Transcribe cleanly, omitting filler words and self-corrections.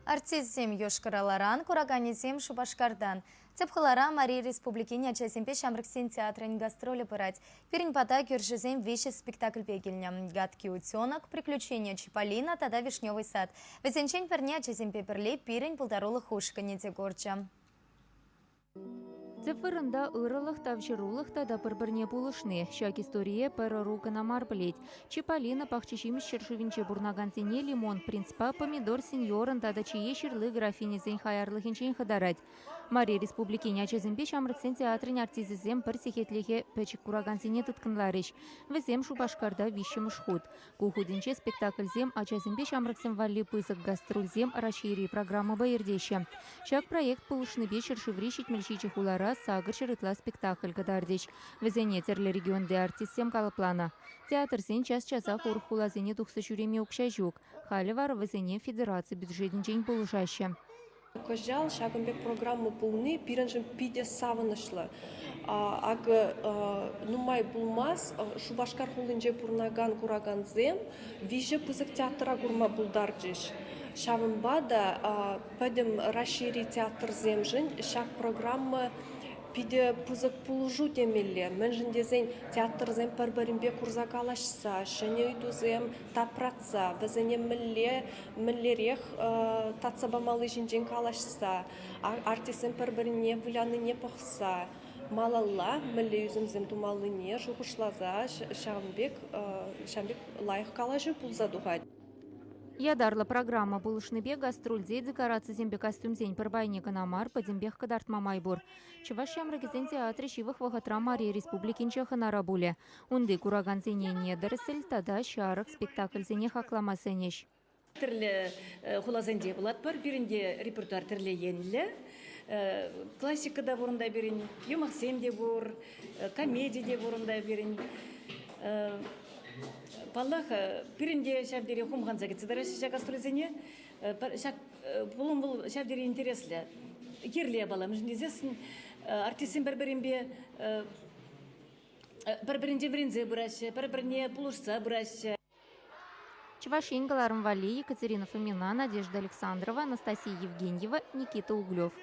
Артистсем Йошкар-Оларан, кураканӗсем Шупашкартан. Тӗп хулара Мари Республикин ачасемпе ҫамрӑксен театрӗн гастролӗ пырать. Пирӗн пата кӳршӗсем виҫӗ спектакльпе килнӗ: «Гадкий утенок», «Приключения Чиполлино» тата «Вишневый сад». Вӗсенчен пӗрне ачасемпе пӗрле пирӗн пултарулӑх ушкӑнӗ те курчӗ. Тӗп вырӑнта ырӑлӑх, тавҫӑрулӑх тата пӗр-пӗрне пулӑшни. Ҫак историе пӗр ӑру кӑна мар пӗлет. Чиполлино пахча-ҫимӗҫ ҫӗршывӗнче пурӑнакансене лимон принцпа помидор сеньорӑн тата чие ҫырли графинӗсен хаярлӑхӗнчен хӑтарать. Мари Республикин ачасемпе ҫамрӑксен театрӗн артисчӗсем пӗр сехетлӗхе пӗчӗк куракансене тыткӑнларӗҫ. Вӗсем Шупашкарта виҫҫӗмӗш хут. Ку хутӗнче спектакльсем ачасемпе ҫамрӑксем валли пысӑк гастрольсем Раҫҫейри программӑпа иртеҫҫӗ. Ҫак проект пулӑшнипе ҫӗршыври 77 хулара 800 ытла спектакль кӑтартӗҫ. Вӗсене тӗрлӗ регионти артистсем калӑпланӑ. Театрсен час-часах урӑх хуласене тухса ҫӳреме укҫа ҫук. Халӗ вара вӗсене федераци бюджетӗнчен пулӑшаҫҫӗ. Кӑҫал ҫакӑн пек программа пулни пирӗншӗн питӗ савӑнӑҫлӑ. Акӑ нумай пулмасть Шупашкар хулинче пурӑнакан куракансем виҫӗ пысӑк театра курма пултарчӗҫ. Ҫавӑнпа та пӗтӗм Раҫҫейри театрсемшӗн ҫак программа питӗ пысӑк пулӑшу темелле. Мӗншӗн тесен театрсем пӗр-пӗринпе курса калаҫса, ҫӗнӗ ыйтусем тапратса, вӗсене мӗнле мӗнлерех татса памалли ҫинчен калаҫса, артистсем пӗр-пӗрне вылянине пӑхса, малалла мӗнле ӳсӗмсем тумаллине шухӑшласа ҫавӑн пек ҫавӑн пек лайӑх калаҫу пулса тухать. Ятарлӑ программа пулӑшнипе гастрольте декорацисемпе костюмсен пӗр пайне кӑна мар, пӗтӗмпех кӑтартма май пур. Чӑваш ҫамрӑкӗсен театрӗ ҫывӑх вӑхӑтра Мари Республикинче хӑнара пулӗ. Унти куракансене Недоросль тата Ҫарӑк спектакльсене хаклама сӗнӗҫ. Тӗрлӗ хуласенче пулатпӑр. Пирӗн те репертуар тӗрлӗ енлӗ. Классика та пур унта пирӗн, юмахсем те пур, комеди те пур унта пирӗн. Паллах, пирӗн те ҫав тери хумханса кӗтсе тӑраҫҫӗ ҫак гастрольсене. Ҫак пулӑм вӑл ҫав тери интереслӗ, кирлӗ япала. Мӗншӗн тесессӗн артистсем пӗр-пӗринпе пӗр-пӗринчен вӗренсе пыраҫҫӗ, пӗр-пӗрне пулӑшса пыраҫҫӗ. Чӑваш Ен кӑларӑм валли Екатерина Фомина, Надежда Александрова, Анастасия Евгеньева, Никита Углев.